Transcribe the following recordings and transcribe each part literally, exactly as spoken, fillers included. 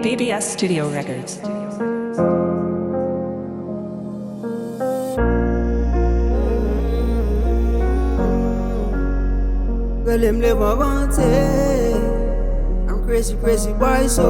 A B S Studio Records. Rele m Levan Vante. I'm crazy, crazy boy, so.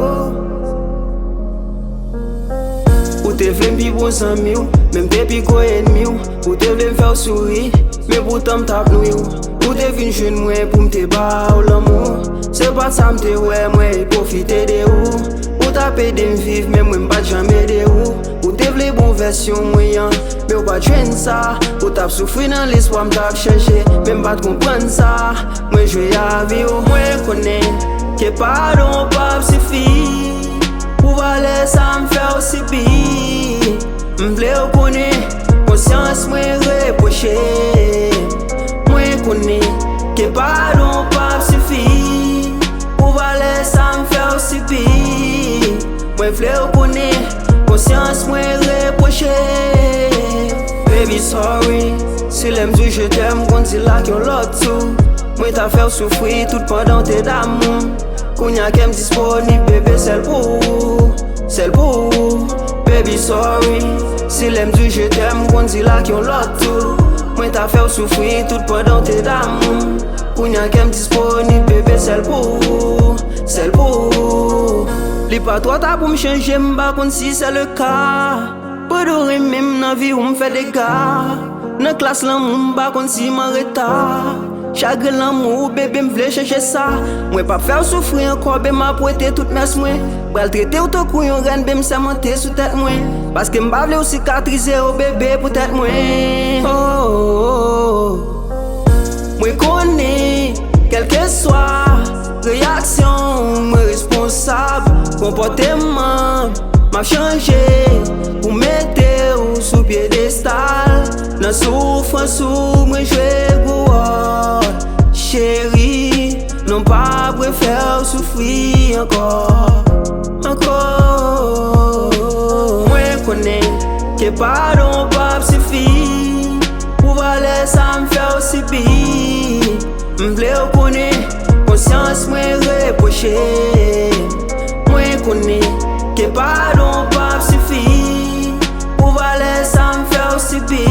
Ou te vle m pi bon zanmi w, men m te pi gwo ènmi w. Ou te vle m fè w souri, men poutan m t ap nwi w. Ou te vin jwenn mwen pou m te ba w lanmou. Se pa sa m te wè, mwen pwofite de ou. Ou t ap ede m viv, men mwen m pa t janm ede ou. Ou te vle bon vèsyon mwen an, men ou pa t jwenn sa. Ou t ap soufri nan lespwa m t ap chèche, men m pa t konprann sa. Mwen jwe avè w, mwen konnen ke padon p ap sifi pou valè sa m fè w sibi. M vle w konnen, konsyans mwen repwoche m. Mwen konnen ke padon p ap sifi pou valè sa m fè w sibi. Mwen vle w konnen, konsyans mwen repwoche. Baby, sorry. Si lè m di w je t'aime, m konn di l ak yon lòt tou. Mwen ta fè w soufri tout pandan w te damou m. Kounye a kè m disponib, bebe, sèl pou ou, sèl pou ou. Baby, sorry. Si lè m di w je t'aime, m konn di l ak yon lòt tou. Mwen ta fè w soufri tout pandan w te damou m. Kounye a kè m disponib, bebe, sèl pou ou, sèl pou ou. Li pa twò ta pou m chanje, m pa konn si se le ka. Pandan w renmen m nan vi w, m fè dega. Nan klas lanmou, m pa konn si m an reta. Chagren lanmou, bebe, m vle chanje sa. Mwen p ap fè w soufri ankò, ben, m ap wete tout mès mwen. Pral trete w tankou yon rèn, ben, m sèmante sou tèt mwen. Paske m pa vle w sikatrize, o bebe, poutèt mwen. Oh, oh, oh. Mwen konnen, kèlkeswa reyaksyon w, mwen responsab konpòteman m. M ap chanje pou mete w sou pyedestal. Nan soufrans ou, mwen jwe gwo wòl. Cheri, non, m pa p refè w soufri ankò, ankò. Mwen konnen ke padon p ap sifi pou valè sa m fè w sibi. M vle w konnen, konsyans mwen repwoche m. Mwen konnen ke padon p ap sifi pou valè sa m fè w sibi.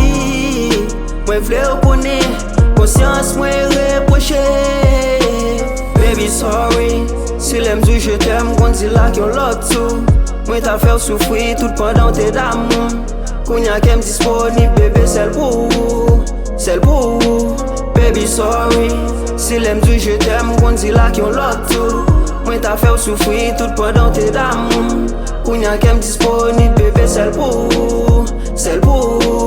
Mwen vle w konnen, konsyans mwen repwoche. Baby, sorry. Si lè m di w je t'aime, m konn di l ak yon lòt tou. Mwen ta fè w soufri tout pandan w te damou m. Kounye a kè m disponib, bebe, sèl pou ou, sèl pou ou. Baby, sorry. Si lè m di w je t'aime, m konn di l ak yon lòt tou. Mwen ta fè w soufri tout pandan w te damou m. Kounye a kè m disponib, bebe, sèl pou ou, sèl pou ou.